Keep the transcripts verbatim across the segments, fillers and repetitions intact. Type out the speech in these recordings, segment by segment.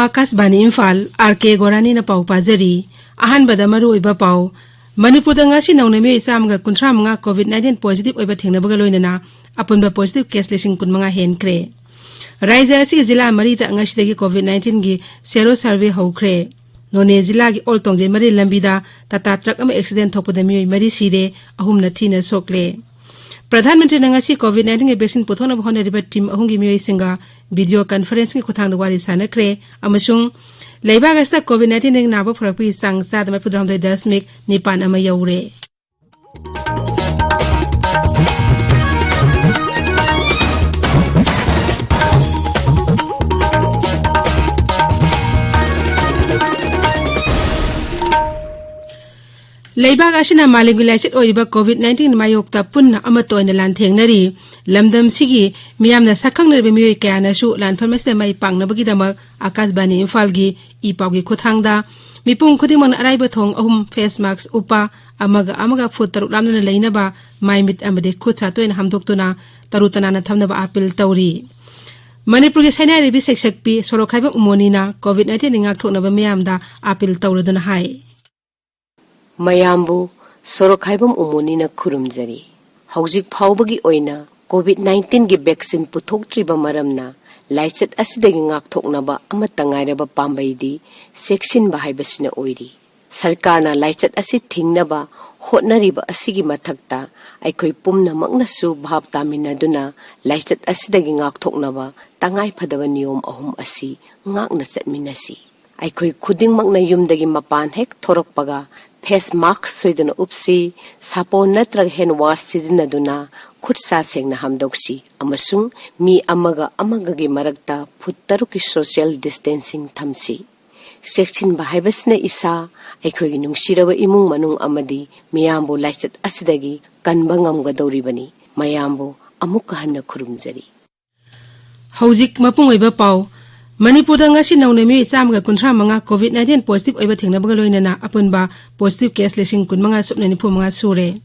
ꯑꯥꯀꯥꯁꯕꯥꯅꯤ Imphal, R ꯀꯦ ꯒꯣꯔꯥꯅꯤꯅ ꯄꯥꯎ ꯄꯥꯖꯔꯤ꯫ ꯑꯍꯥꯟꯕꯗ ꯃꯔꯨꯑꯣꯏꯕ ꯄꯥꯎ꯫ ꯃꯅꯤꯄꯨꯔꯗ ꯉꯁꯤ ꯅꯧꯅ ꯃꯤꯑꯣꯏ ꯆꯥꯝꯃꯒ ꯀꯨꯟꯊ꯭ꯔꯥ ꯃꯉꯥ COVID nineteen positive ꯑꯣꯏꯕ ꯊꯦꯡꯅꯕꯒ ꯂꯣꯏꯅꯅ ꯑꯄꯨꯟꯕ positive case ꯂꯤꯁꯤꯡ ꯀꯨꯟꯃꯉꯥ ꯍꯦꯟꯈ꯭ꯔꯦ꯫ ꯔꯥꯖ꯭ꯌ ꯑꯁꯤꯒꯤ ꯖꯤꯂꯥ ꯃꯔꯤꯗ ꯉꯁꯤꯗꯒꯤ COVID nineteenꯒꯤ sero survey ꯍꯧꯈ꯭ꯔꯦ꯫ ꯅꯣꯅꯦ ꯖꯤꯂꯥꯒꯤ ꯑꯣꯜ ꯇꯣꯡꯖꯩ ꯃꯔꯤꯜ ꯂꯝꯕꯤꯗ ꯇꯥꯇꯥ ꯇ꯭ꯔꯛ ꯑꯃ ꯑꯦꯛꯁꯤꯗꯦꯟ ꯊꯣꯛꯄꯗ ꯃꯤꯑꯣꯏ ꯃꯔꯤ ꯁꯤꯔꯦ, ꯑꯍꯨꯝꯅ ꯊꯤꯅ ꯁꯣꯛꯂꯦ꯫ ꯄ꯭ꯔꯙꯥꯟ ꯃꯟꯇ꯭ꯔꯤꯅ ꯉꯁꯤ COVID nineteenꯒꯤ vaccine ꯄꯨꯊꯣꯛꯅꯕ ꯍꯣꯠꯅꯔꯤꯕ team ꯑꯍꯨꯝꯒꯤ ꯃꯤꯑꯣꯏꯁꯤꯡꯒ video conferencingꯒꯤ ꯈꯨꯠꯊꯥꯡꯗ ꯋꯥꯔꯤ ꯁꯥꯟꯅꯈ꯭ꯔꯦ ꯑꯃꯁꯨꯡ ꯂꯩꯕꯥꯛ ꯑꯁꯤꯗ COVID nineteenꯗꯒꯤ ꯅꯥꯕ ꯐꯔꯛꯄꯒꯤ ꯆꯥꯡ ꯆꯥꯗ ꯃꯔꯤꯐꯨꯇꯔꯥꯍꯨꯝꯗꯣꯏ ꯗꯁꯃꯤꯛ ꯅꯤꯄꯥꯟ ꯑꯃ ꯌꯧꯔꯦ꯫ ꯂꯩꯕꯥꯛ ꯑꯁꯤꯅ ꯃꯥꯂꯦꯝꯒꯤ ꯂꯥꯏꯆꯠ ꯑꯣꯏꯔꯤꯕ COVID nineteenꯒꯤ ꯃꯥꯌꯣꯛꯇ ꯄꯨꯟꯅ ꯑꯃꯠꯇ ꯑꯣꯏꯅ ꯂꯥꯟꯊꯦꯡꯅꯔꯤ꯫ ꯂꯝꯗꯝꯁꯤꯒꯤ ꯃꯤꯌꯥꯝꯅ ꯁꯛꯈꯪꯅꯔꯤꯕ ꯃꯤꯑꯣꯏ ꯀꯌꯥꯅꯁꯨ ꯂꯥꯟꯐꯝ ꯑꯁꯤꯗ ꯃꯥꯏ ꯄꯥꯛꯅꯕꯒꯤꯗꯃꯛ ꯑꯥꯀꯥꯁꯕꯥꯅꯤ ꯏꯝꯐꯥꯜꯒꯤ ꯏ ꯄꯥꯎꯒꯤ ꯈꯨꯠꯊꯥꯡꯗ ꯃꯤꯄꯨꯝ ꯈꯨꯗꯤꯡꯃꯛꯅ ꯑꯔꯥꯏꯕ ꯊꯣꯡ ꯑꯍꯨꯝ, face mask ꯎꯞꯄ, ꯑꯃꯒ ꯑꯃꯒ foot ꯇꯔꯨꯛ ꯂꯥꯞꯅꯅ ꯂꯩꯅꯕ, ꯃꯥꯏ ꯃꯤꯠ ꯑꯃꯗꯤ ꯈꯨꯠ ꯁꯥ ꯇꯣꯏꯅ ꯍꯥꯝꯗꯣꯛꯇꯨꯅ ꯇꯔꯨ ꯇꯅꯥꯟꯅ ꯊꯝꯅꯕ ꯑꯥꯄꯤꯜ ꯇꯧꯔꯤ꯫ ꯃꯅꯤꯄꯨꯔꯒꯤ ꯁꯩꯅꯥꯏꯔꯤꯕꯤ ꯁꯩꯁꯛꯄꯤ ꯁꯣꯔꯣꯛꯈꯥꯏꯕꯝ ꯎꯃꯣꯅꯤꯅ COVID nineteenꯗꯒꯤ ꯉꯥꯛꯊꯣꯛꯅꯕ ꯃꯤꯌꯥꯝꯗ ꯑꯥꯄꯤꯜ ꯇꯧꯔꯗꯨꯅ ꯍꯥꯏ꯫ ꯃꯌꯥꯝꯕꯨ ꯁꯣꯔꯣꯛꯈꯥꯏꯕꯝ ꯎꯃꯣꯅꯤꯅ ꯈꯨꯔꯨꯝꯖꯔꯤ꯫ ꯍꯧꯖꯤꯛ ꯐꯥꯎꯕꯒꯤ ꯑꯣꯏꯅ COVID nineteenꯒꯤ vaccine ꯄꯨꯊꯣꯛꯇ꯭ꯔꯤꯕ ꯃꯔꯝꯅ ꯂꯥꯏꯆꯠ ꯑꯁꯤꯗꯒꯤ ꯉꯥꯛꯊꯣꯛꯅꯕ ꯑꯃꯠꯇ ꯉꯥꯏꯔꯕ ꯄꯥꯝꯕꯩꯗꯤ ꯆꯦꯛꯁꯤꯟꯕ ꯍꯥꯏꯕꯁꯤꯅ ꯑꯣꯏꯔꯤ꯫ ꯁꯔꯀꯥꯔꯅ ꯂꯥꯏꯆꯠ ꯑꯁꯤ ꯊꯤꯡꯅꯕ ꯍꯣꯠꯅꯔꯤꯕ ꯑꯁꯤꯒꯤ ꯃꯊꯛꯇ ꯑꯩꯈꯣꯏ ꯄꯨꯝꯅꯃꯛꯅꯁꯨ ꯚꯥꯞ ꯇꯥꯃꯤꯟꯅꯗꯨꯅ ꯂꯥꯏꯆꯠ ꯑꯁꯤꯗꯒꯤ ꯉꯥꯛꯊꯣꯛꯅꯕ ꯇꯉꯥꯏ ꯐꯗꯕ ꯅꯤꯌꯣꯝ ꯑꯍꯨꯝ ꯑꯁꯤ ꯉꯥꯛꯅ ꯆꯠꯃꯤꯟꯅꯁꯤ꯫ ꯑꯩꯈꯣꯏ ꯈꯨꯗꯤꯡꯃꯛꯅ ꯌꯨꯝꯗꯒꯤ ꯃꯄꯥꯟ ꯍꯦꯛ ꯊꯣꯔꯛꯄꯒ face mask ꯁꯣꯏꯗꯅ ꯎꯞꯁꯤ, ꯁꯥꯄꯣꯟ ꯅꯠꯇ꯭ꯔꯒ hand wash ꯁꯤꯖꯤꯟꯅꯗꯨꯅ ꯈꯨꯠ ꯁꯥ ꯁꯦꯡꯅ ꯍꯥꯝꯗꯣꯛꯁꯤ ꯑꯃꯁꯨꯡ ꯃꯤ ꯑꯃꯒ ꯑꯃꯒꯒꯤ ꯃꯔꯛꯇ foot ꯇꯔꯨꯛꯀꯤ social distancing ꯊꯝꯁꯤ꯫ ꯆꯦꯛꯁꯤꯟꯕ ꯍꯥꯏꯕꯁꯤꯅ ꯏꯁꯥ, ꯑꯩꯈꯣꯏꯒꯤ ꯅꯨꯡꯁꯤꯔꯕ ꯏꯃꯨꯡ ꯃꯅꯨꯡ ꯑꯃꯗꯤ ꯃꯤꯌꯥꯝꯕꯨ ꯂꯥꯏꯆꯠ ꯑꯁꯤꯗꯒꯤ ꯀꯟꯕ ꯉꯝꯒꯗꯧꯔꯤꯕꯅꯤ꯫ ꯃꯌꯥꯝꯕꯨ ꯑꯃꯨꯛꯀ ꯍꯟꯅ ꯈꯨꯔꯨꯝꯖꯔꯤ꯫ ꯍꯧꯖꯤꯛ ꯃꯄꯨꯡ ꯑꯣꯏꯕ ꯄꯥꯎ꯫ ꯃꯅꯤꯄꯨꯔꯗ ꯉꯁꯤ ꯅꯧꯅ ꯃꯤꯑꯣꯏ ꯆꯥꯝꯃꯒ ꯀꯨꯟꯊ꯭ꯔꯥ ꯃꯉꯥ COVID nineteen positive ꯑꯣꯏꯕ ꯊꯦꯡꯅꯕꯒ ꯂꯣꯏꯅꯅ ꯑꯄꯨꯟꯕ positive case ꯂꯤꯁꯤꯡ ꯀꯨꯟꯃꯉꯥ ꯁꯨꯞꯅ ꯅꯤꯐꯨ ꯃꯉꯥ ꯁꯨꯔꯦ꯫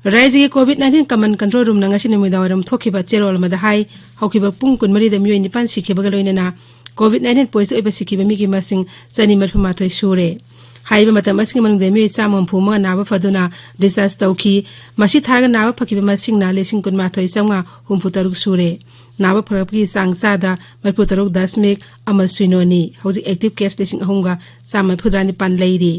ꯔꯥꯖ꯭ꯌꯒꯤ COVID nineteen command control roomꯅ ꯉꯁꯤ ꯅꯨꯃꯤꯗꯥꯡꯋꯥꯏꯔꯝ ꯊꯣꯛꯈꯤꯕ ꯆꯦꯔꯣꯜ ꯑꯃꯗ ꯍꯥꯏ, ꯍꯧꯈꯤꯕ ꯄꯨꯡ ꯀꯨꯟꯃꯔꯤꯗ ꯃꯤꯑꯣꯏ ꯅꯤꯄꯥꯟ ꯁꯤꯈꯤꯕꯒ ꯂꯣꯏꯅꯅ COVID nineteen positive ꯑꯣꯏꯕ ꯁꯤꯈꯤꯕ ꯃꯤꯒꯤ ꯃꯁꯤꯡ ꯆꯅꯤ ꯃꯔꯤꯐꯨ ꯃꯥꯊꯣꯏ ꯁꯨꯔꯦ꯫ ꯍꯥꯏꯔꯤꯕ ꯃꯇꯝ ꯑꯁꯤꯒꯤ ꯃꯅꯨꯡꯗ ꯃꯤꯑꯣꯏ ꯆꯥꯝꯃ ꯍꯨꯝꯐꯨ ꯃꯉꯥ ꯅꯥꯕ ꯐꯗꯨꯅ discharge ꯇꯧꯈꯤ꯫ ꯃꯁꯤ ꯊꯥꯔꯒ ꯅꯥꯕ ꯐꯈꯤꯕ ꯃꯁꯤꯡꯅ ꯂꯤꯁꯤꯡ ꯀꯨꯟꯃꯥꯊꯣꯏ ꯆꯥꯝꯃꯉꯥ ꯍꯨꯝꯐꯨ ꯇꯔꯨꯛ ꯁꯨꯔꯦ꯫ ꯅꯥꯕ ꯐꯔꯛꯄꯒꯤ ꯆꯥꯡ ꯆꯥꯗ ꯃꯔꯤꯐꯨ ꯇꯔꯨꯛ ꯗꯁꯃꯤꯛ ꯑꯃ ꯁꯤꯅꯣꯅꯤ꯫ ꯍꯧꯖꯤꯛ active case ꯂꯤꯁꯤꯡ ꯑꯍꯨꯝꯒ ꯆꯥꯝꯃ ꯃꯔꯤꯐꯨ ꯇꯔꯥ ꯅꯤꯄꯥꯟ ꯂꯩꯔꯤ꯫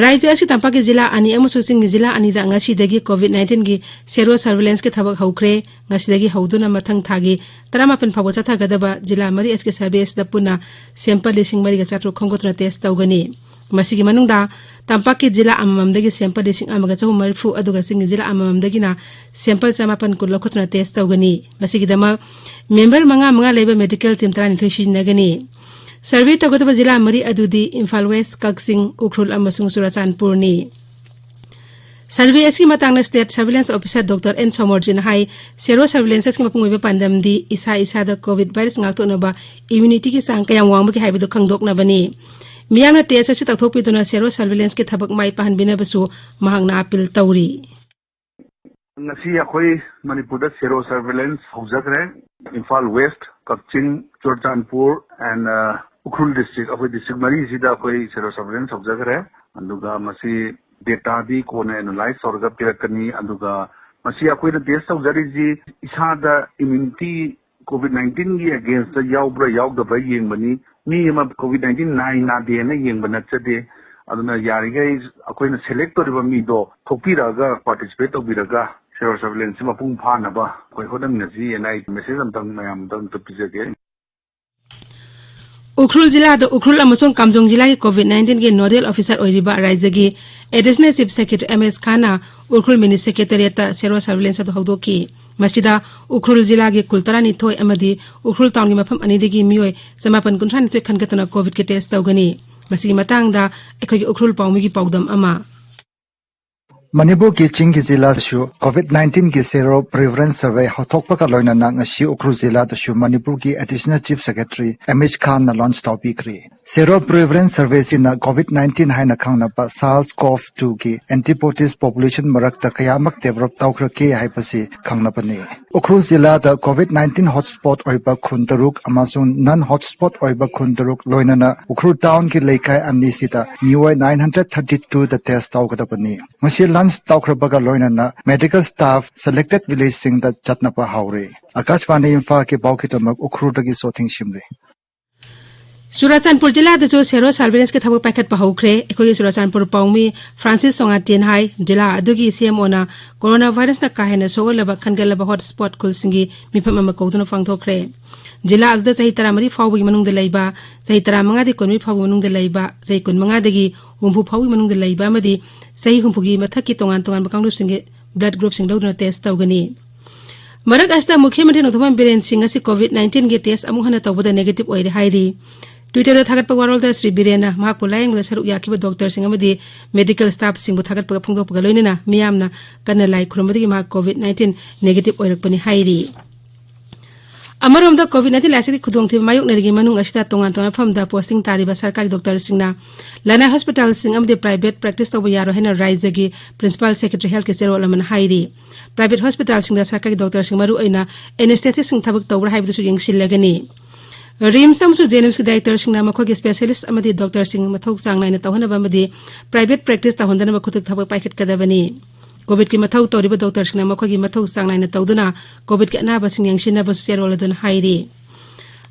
ꯔꯥꯖ꯭ꯌ ꯑꯁꯤ ꯇꯝꯄꯥꯛꯀꯤ ꯖꯤꯂꯥ ꯑꯅꯤ ꯑꯃꯁꯨꯡ ꯆꯤꯡꯒꯤ ꯖꯤꯂꯥ ꯑꯅꯤꯗ ꯉꯁꯤꯗꯒꯤ COVID nineteenꯒꯤ sero surveillanceꯀꯤ ꯊꯕꯛ ꯍꯧꯈ꯭ꯔꯦ꯫ ꯉꯁꯤꯗꯒꯤ ꯍꯧꯗꯨꯅ ꯃꯊꯪ ꯊꯥꯒꯤ ꯇꯔꯥꯃꯥꯄꯟ ꯐꯥꯎꯕ ꯆꯠꯊꯒꯗꯕ ꯖꯤꯂꯥ ꯃꯔꯤ ꯑꯁꯤꯒꯤ surveillanceꯇ ꯄꯨꯟꯅ sample ꯂꯤꯁꯤꯡ ꯃꯔꯤꯒ ꯆꯥꯇ꯭ꯔꯨꯛ ꯈꯣꯝꯒꯠꯇꯨꯅ test ꯇꯧꯒꯅꯤ꯫ ꯃꯁꯤꯒꯤ ꯃꯅꯨꯡꯗ ꯇꯝꯄꯥꯛꯀꯤ ꯖꯤꯂꯥ ꯑꯃꯃꯝꯗꯒꯤ sample ꯂꯤꯁꯤꯡ ꯑꯃꯒ ꯆꯍꯨꯝ ꯃꯔꯤꯐꯨ, ꯑꯗꯨꯒ ꯆꯤꯡꯒꯤ ꯖꯤꯂꯥ ꯑꯃꯃꯝꯗꯒꯤꯅ sample ꯆꯃꯥꯄꯟ ꯀꯨꯟ ꯂꯧꯈꯠꯇꯨꯅ test ꯇꯧꯒꯅꯤ꯫ ꯃꯁꯤꯒꯤꯗꯃꯛ member ꯃꯉꯥ ꯃꯉꯥ ꯂꯩꯕ medical team ꯇꯔꯥꯅꯤꯊꯣꯏ ꯁꯤꯖꯤꯟꯅꯒꯅꯤ꯫ Survey ꯇꯧꯒꯗꯕ ꯖꯤꯂꯥ ꯃꯔꯤ ꯑꯗꯨꯗꯤ ꯏꯝꯐꯥꯜ ꯋꯦꯁ, ꯀꯛꯆꯤꯡ, ꯎꯈ꯭ꯔꯨꯜ ꯑꯃꯁꯨꯡ ꯆꯨꯔꯆꯥꯟꯄꯨꯔꯅꯤ꯫ Survey ꯑꯁꯤꯒꯤ ꯃꯇꯥꯡꯗ State Surveillance Officer Doctor N ꯁꯣꯃꯣꯔꯖꯤꯅ ꯍꯥꯏ, sero surveillance ꯑꯁꯤꯒꯤ ꯃꯄꯨꯡ ꯑꯣꯏꯕ ꯄꯥꯟꯗꯝꯗꯤ ꯏꯁꯥ ꯏꯁꯥꯗ COVID virus ꯉꯥꯛꯊꯣꯛꯅꯕ immunityꯒꯤ ꯆꯥꯡ ꯀꯌꯥꯝ ꯋꯥꯡꯕꯒꯦ ꯍꯥꯏꯕꯗꯨ ꯈꯪꯗꯣꯛꯅꯕꯅꯤ꯫ ꯃꯤꯌꯥꯝꯅ test ꯑꯁꯤ ꯇꯧꯊꯣꯛꯄꯤꯗꯨꯅ sero surveillanceꯀꯤ ꯊꯕꯛ ꯃꯥꯏ ꯄꯥꯛꯍꯟꯕꯤꯅꯕꯁꯨ ꯃꯍꯥꯛꯅ appeal ꯇꯧꯔꯤ꯫ ꯉꯁꯤ ꯑꯩꯈꯣꯏ ꯃꯅꯤꯄꯨꯔꯗ sero surveillance ꯍꯧꯖꯈ꯭ꯔꯦ꯫ ꯏꯝꯐꯥꯜ ꯋꯦꯁ, ꯀꯛꯆꯤꯡ, ꯆꯨꯔꯆꯥꯟꯄꯨꯔ and, ꯑ, ꯎꯈ꯭ꯔꯨꯜ district, ꯑꯩꯈꯣꯏ district ꯃꯔꯤꯁꯤꯗ ꯑꯩꯈꯣꯏ sero surveillance ꯍꯧꯖꯈ꯭ꯔꯦ꯫ ꯑꯗꯨꯒ ꯃꯁꯤ dataꯗꯤ ꯀꯣꯟꯅ analyse ꯇꯧꯔꯒ ꯄꯤꯔꯛꯀꯅꯤ꯫ ꯑꯗꯨꯒ ꯃꯁꯤ ꯑꯩꯈꯣꯏꯅ test ꯇꯧꯖꯔꯤꯁꯤ ꯏꯁꯥꯗ immunity COVID nineteenꯒꯤ againstꯇ ꯌꯥꯎꯕ꯭ꯔꯥ ꯌꯥꯎꯗꯕ꯭ꯔꯥ ꯌꯦꯡꯕꯅꯤ꯫ ꯃꯤ ꯑꯃ COVID nineteen ꯅꯥꯏ ꯅꯥꯗꯦꯅ ꯌꯦꯡꯕ ꯅꯠꯆꯗꯦ꯫ ꯑꯗꯨꯅ ꯌꯥꯔꯤꯈꯩ ꯑꯩꯈꯣꯏꯅ select ꯇꯧꯔꯤꯕ ꯃꯤꯗꯣ ꯊꯣꯛꯄꯤꯔꯛꯑꯒ participate ꯇꯧꯕꯤꯔꯒ sero surveillanceꯁꯤ ꯃꯄꯨꯡ ꯐꯥꯅꯕ ꯑꯩꯈꯣꯏ ꯍꯣꯠꯅꯃꯤꯟꯅꯁꯤ ꯍꯥꯏꯅ ꯑꯩ message ꯑꯝꯇꯪ ꯃꯌꯥꯝ ꯑꯝꯇꯪ ꯄꯤꯖꯒꯦ꯫ ꯎꯈ꯭ꯔꯨꯜ ꯖꯤꯂꯥꯗ ꯎꯈ꯭ꯔꯨꯜ ꯑꯃꯁꯨꯡ ꯀꯥꯝꯖꯣꯡ ꯖꯤꯂꯥꯒꯤ COVID nineteenꯒꯤ nodal officer ꯑꯣꯏꯔꯤꯕ ꯔꯥꯖ꯭ꯌꯒꯤ Additional Chief Secretary ꯑꯃꯦꯁ ꯈꯥꯟꯅ ꯎꯈ꯭ꯔꯨꯜ mini secretariatꯇ sero surveillance ꯑꯗꯨ ꯍꯧꯗꯣꯛꯈꯤ꯫ ꯃꯁꯤꯗ ꯎꯈ꯭ꯔꯨꯜ ꯖꯤꯂꯥꯒꯤ ꯀꯨꯜ ꯇꯔꯥꯅꯤꯊꯣꯏ ꯑꯃꯗꯤ ꯎꯈ꯭ꯔꯨꯜ townꯒꯤ ꯃꯐꯝ ꯑꯅꯤꯗꯒꯤ ꯃꯤꯑꯣꯏ ꯆꯃꯥꯄꯟ ꯀꯨꯟꯊ꯭ꯔꯥ ꯅꯤꯊꯣꯏ ꯈꯟꯒꯠꯇꯨꯅ COVIDꯀꯤ test ꯇꯧꯒꯅꯤ꯫ ꯃꯁꯤꯒꯤ ꯃꯇꯥꯡꯗ ꯑꯩꯈꯣꯏꯒꯤ ꯎꯈ꯭ꯔꯨꯜ ꯄꯥꯎꯃꯤꯒꯤ ꯄꯥꯎꯗꯝ ꯑꯃ꯫ ꯃꯅꯤꯄꯨꯔꯒꯤ ꯆꯤꯡꯒꯤ ꯖꯤꯂꯥꯁꯨ COVID nineteenꯒꯤ sero prevalence survey ꯍꯧꯗꯣꯛꯄꯒ ꯂꯣꯏꯅꯅ ꯉꯁꯤ ꯎꯈ꯭ꯔꯨꯜ ꯖꯤꯂꯥꯗꯁꯨ ꯃꯅꯤꯄꯨꯔꯒꯤ Additional Chief Secretary ꯑꯃꯦꯁ ꯈꯥꯟꯅ launch ꯇꯧꯕꯤꯈ꯭ꯔꯦ꯫ Sero Prevalence Survey ꯁꯤꯅ COVID nineteen ꯍꯥꯏꯅ ꯈꯪꯅꯕ SARS-CoV two ꯒꯤ antibodies population ꯃꯔꯛꯇ ꯀꯌꯥꯃꯛ develop ꯇꯧꯈ꯭ꯔꯒꯦ ꯍꯥꯏꯕꯁꯤ ꯈꯪꯅꯕꯅꯤ꯫ ꯎꯈ꯭ꯔꯨꯜ ꯖꯤꯂꯥꯗ COVID nineteen hotspot ꯑꯣꯏꯕ ꯈꯨꯟ ꯇꯔꯨꯛ ꯑꯃꯁꯨꯡ non hotspot ꯑꯣꯏꯕ ꯈꯨꯟ ꯇꯔꯨꯛ ꯂꯣꯏꯅꯅ ꯎꯈ꯭ꯔꯨꯜ town ꯒꯤ ꯂꯩꯀꯥꯏ ꯑꯅꯤꯁꯤꯗ ꯃꯤꯑꯣꯏ nine hundred thirty two ꯗ test ꯇꯧꯒꯗꯕꯅꯤ꯫ ꯃꯁꯤ launch ꯇꯧꯈ꯭ꯔꯕꯒ ꯂꯣꯏꯅꯅ medical staff selected village ꯁꯤꯡꯗ ꯆꯠꯅꯕ ꯍꯧꯔꯦ꯫ ꯑꯀꯥꯁꯕꯥꯅꯤ ꯏꯝꯐꯥꯜꯒꯤ ꯄꯥꯎꯒꯤꯗꯃꯛ ꯎꯈ꯭ꯔꯨꯜꯗꯒꯤ ꯁꯣꯊꯤꯡ ꯁꯤꯝꯔꯤ꯫ ꯆꯨꯔꯥꯆꯥꯟꯄꯨꯔ ꯖꯤꯂꯥꯗꯁꯨ ꯁꯦꯔꯣ ꯁꯔꯚꯤꯂꯦꯟꯁꯀꯤ ꯊꯕꯛ ꯄꯥꯏꯈꯠꯄ ꯍꯧꯈ꯭ꯔꯦ꯫ ꯑꯩꯈꯣꯏꯒꯤ ꯆꯨꯔꯥꯆꯥꯟꯄꯨꯔ ꯄꯥꯎꯃꯤ ꯐ꯭ꯔꯥꯟꯁꯤꯁ ꯁꯣꯉꯥꯇꯦꯟ ꯍꯥꯏ, ꯖꯤꯂꯥ ꯑꯗꯨꯒꯤ ꯁꯤ ꯑꯦꯝ ꯑꯣꯅ ꯀꯣꯔꯣꯅꯥ ꯚꯥꯏꯔꯁꯅ ꯀꯥ ꯍꯦꯟꯅ ꯁꯣꯛꯍꯜꯂꯕ ꯈꯟꯒꯠꯂꯕ ꯍꯣꯠ ꯁ꯭ꯄꯣꯠ ꯈꯨꯜꯁꯤꯡꯒꯤ ꯃꯤꯐꯝ ꯑꯃ ꯀꯧꯗꯨꯅ ꯄꯥꯡꯊꯣꯛꯈ꯭ꯔꯦ꯫ ꯖꯤꯂꯥ ꯑꯗꯨꯗ ꯆꯍꯤ ꯇꯔꯥꯃꯔꯤ ꯐꯥꯎꯕꯒꯤ ꯃꯅꯨꯡꯗ ꯂꯩꯕ, ꯆꯍꯤ ꯇꯔꯥꯃꯉꯥꯗꯒꯤ ꯀꯨꯟꯃꯔꯤ ꯐꯥꯎꯕꯒꯤ ꯃꯅꯨꯡꯗ ꯂꯩꯕ, ꯆꯍꯤ ꯀꯨꯟꯃꯉꯥꯗꯒꯤ ꯍꯨꯝꯐꯨ ꯐꯥꯎꯕꯒꯤ ꯃꯅꯨꯡꯗ ꯂꯩꯕ ꯑꯃꯗꯤ ꯆꯍꯤ ꯍꯨꯝꯐꯨꯒꯤ ꯃꯊꯛꯀꯤ ꯇꯣꯉꯥꯟ ꯇꯣꯉꯥꯟꯕ ꯀꯥꯡꯂꯨꯞꯁꯤꯡꯒꯤ blood groupꯁꯤꯡ ꯂꯧꯗꯨꯅ test ꯇꯧꯒꯅꯤ꯫ ꯃꯔꯛ ꯑꯁꯤꯗ ꯃꯨꯈ꯭ꯌ ꯃꯟꯇ꯭ꯔꯤ ꯅꯣꯡꯊꯣꯝꯕꯝ ꯕꯤꯔꯦꯟ ꯁꯤꯡ ꯑꯁꯤ COVID nineteenꯒꯤ test ꯑꯃꯨꯛ ꯍꯟꯅ ꯇꯧꯕꯗ negative ꯑꯣꯏꯔꯦ ꯍꯥꯏꯔꯤ꯫ Twitterꯗ ꯊꯥꯒꯠꯄ ꯋꯥꯔꯣꯜꯗ ꯁ꯭ꯔꯤ ꯕꯤꯔꯦꯟꯅ ꯃꯍꯥꯛꯄꯨ ꯂꯥꯌꯦꯡꯕꯗ ꯁꯔꯨꯛ ꯌꯥꯈꯤꯕ doctorꯁꯤꯡ ꯑꯃꯗꯤ medical staffꯁꯤꯡꯕꯨ ꯊꯥꯒꯠꯄꯒ ꯐꯣꯡꯗꯣꯛꯄꯒ ꯂꯣꯏꯅꯅ ꯃꯤꯌꯥꯝꯅ ꯀꯟꯅ ꯂꯥꯏ ꯈꯨꯔꯨꯝꯕꯗꯒꯤ ꯃꯍꯥꯛ COVID nineteen negative ꯑꯣꯏꯔꯛꯄꯅꯤ ꯍꯥꯏꯔꯤ꯫ ꯑꯃꯔꯣꯝꯗ COVID nineteen ꯂꯥꯏꯆꯠꯀꯤ ꯈꯨꯗꯣꯡꯊꯤꯕ ꯃꯥꯌꯣꯛꯅꯔꯤꯉꯩ ꯃꯅꯨꯡ ꯑꯁꯤꯗ ꯇꯣꯉꯥꯟ ꯇꯣꯉꯥꯟꯕ ꯃꯐꯝꯗ posting ꯇꯥꯔꯤꯕ ꯁꯔꯀꯥꯔꯒꯤ doctorꯁꯤꯡꯅ ꯂꯅꯥꯏ hospitalꯁꯤꯡ ꯑꯃꯗꯤ private practice ꯇꯧꯕ ꯌꯥꯔꯣꯏ ꯍꯥꯏꯅ ꯔꯥꯖ꯭ꯌꯒꯤ Principal Secretary Healthꯀꯤ ꯆꯦꯔꯣꯜ ꯑꯃꯅ ꯍꯥꯏꯔꯤ꯫ Private hospitalꯁꯤꯡꯗ ꯁꯔꯀꯥꯔꯒꯤ doctorꯁꯤꯡ ꯃꯔꯨꯑꯣꯏꯅ anesthetistꯁꯤꯡ ꯊꯕꯛ ꯇꯧꯕ꯭ꯔꯥ ꯍꯥꯏꯕꯗꯨꯁꯨ ꯌꯦꯡꯁꯤꯜꯂꯒꯅꯤ꯫ RIMS ꯑꯃꯁꯨꯡ JNIMSꯀꯤ directorꯁꯤꯡꯅ ꯃꯈꯣꯏꯒꯤ specialist ꯑꯃꯗꯤ doctorꯁꯤꯡ ꯃꯊꯧ ꯆꯥꯡ ꯅꯥꯏꯅ ꯇꯧꯍꯟꯅꯕ ꯑꯃꯗꯤ private practice ꯇꯧꯍꯟꯗꯅꯕ ꯈꯨꯗꯛ ꯊꯕꯛ ꯄꯥꯏꯈꯠꯀꯗꯕꯅꯤ꯫ COVIDꯀꯤ ꯃꯊꯧ ꯇꯧꯔꯤꯕ doctorꯁꯤꯡꯅ ꯃꯈꯣꯏꯒꯤ ꯃꯊꯧ ꯆꯥꯡ ꯅꯥꯏꯅ ꯇꯧꯗꯨꯅ COVIDꯀꯤ ꯑꯅꯥꯕꯁꯤꯡ ꯌꯦꯡꯁꯤꯟꯅꯕꯁꯨ ꯆꯦꯔꯣꯜ ꯑꯗꯨꯅ ꯍꯥꯏꯔꯤ꯫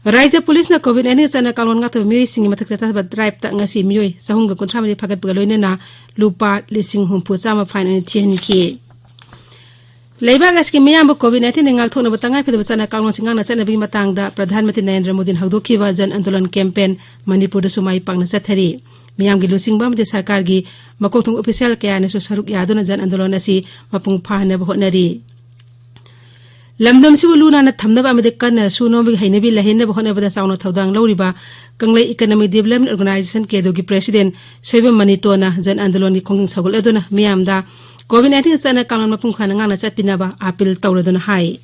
ꯔꯥꯖ꯭ꯌ ꯄꯨꯂꯤꯁꯅ COVID nineteen ꯆꯠꯅ ꯀꯥꯡꯂꯣꯟ ꯉꯥꯛꯇꯕ ꯃꯤꯑꯣꯏꯁꯤꯡꯒꯤ ꯃꯊꯛꯇ ꯆꯠꯊꯕ driveꯇ ꯉꯁꯤ ꯃꯤꯑꯣꯏ ꯆꯍꯨꯝꯒ ꯀꯨꯟꯊ꯭ꯔꯥ ꯃꯔꯤ ꯐꯥꯒꯠꯄꯒ ꯂꯣꯏꯅꯅ ꯂꯨꯄꯥ ꯂꯤꯁꯤꯡ ꯍꯨꯝꯐꯨ ꯆꯥꯝꯃ fine ꯑꯣꯏꯅ ꯊꯤꯍꯟꯈꯤ꯫ ꯂꯩꯕꯥꯛ ꯑꯁꯤꯒꯤ ꯃꯤꯌꯥꯝꯕꯨ COVID nineteenꯗꯒꯤ ꯉꯥꯛꯊꯣꯛꯅꯕ ꯇꯉꯥꯏꯐꯗꯕ ꯆꯠꯅ ꯀꯥꯡꯂꯣꯟꯁꯤꯡ ꯉꯥꯛꯅ ꯆꯠꯅꯕꯒꯤ ꯃꯇꯥꯡꯗ ꯄ꯭ꯔꯙꯥꯟ ꯃꯟꯇ꯭ꯔꯤ ꯅꯔꯦꯟꯗ꯭ꯔ ꯃꯣꯗꯤꯅ ꯍꯧꯗꯣꯛꯈꯤꯕ ꯖꯟ ꯑꯟꯗꯣꯂꯟ campaign ꯃꯅꯤꯄꯨꯔꯗꯁꯨ ꯃꯥꯏ ꯄꯥꯛꯅ ꯆꯠꯊꯔꯤ꯫ ꯃꯤꯌꯥꯝꯒꯤ ꯂꯨꯆꯤꯡꯕ ꯑꯃꯗꯤ ꯁꯔꯀꯥꯔꯒꯤ ꯃꯀꯣꯛ ꯊꯣꯡꯕ official ꯀꯌꯥꯅꯁꯨ ꯁꯔꯨꯛ ꯌꯥꯗꯨꯅ ꯖꯟ ꯑꯟꯗꯣꯂꯟ ꯑꯁꯤ ꯃꯄꯨꯡ ꯐꯥꯍꯟꯅꯕ ꯍꯣꯠꯅꯔꯤ꯫ ꯂꯝꯗꯝꯁꯤꯕꯨ ꯂꯨ ꯅꯥꯟꯅ ꯊꯝꯅꯕ ꯑꯃꯗꯤ ꯀꯟꯅ ꯁꯨ ꯅꯣꯝꯕꯒꯤ ꯍꯩꯅꯕꯤ ꯂꯩꯍꯟꯅꯕ ꯍꯣꯠꯅꯕꯗ ꯆꯥꯎꯅ ꯊꯧꯗꯥꯡ ꯂꯧꯔꯤꯕ ꯀꯪꯂꯩ Economic Development Organization, ꯀꯦꯗꯨꯒꯤ president Soibam ꯃꯅꯤꯇꯣꯟꯅ ꯖꯟ ꯑꯟꯗꯣꯂꯟꯒꯤ ꯈꯣꯡꯖꯪ ꯁꯧꯒꯠꯂꯗꯨꯅ ꯃꯤꯌꯥꯝꯗ COVID nineteen ꯆꯠꯅ ꯀꯥꯡꯂꯣꯟ ꯃꯄꯨꯡ ꯐꯥꯅ ꯉꯥꯛꯅ ꯆꯠꯄꯤꯅꯕ appeal ꯇꯧꯔꯗꯨꯅ ꯍꯥꯏ꯫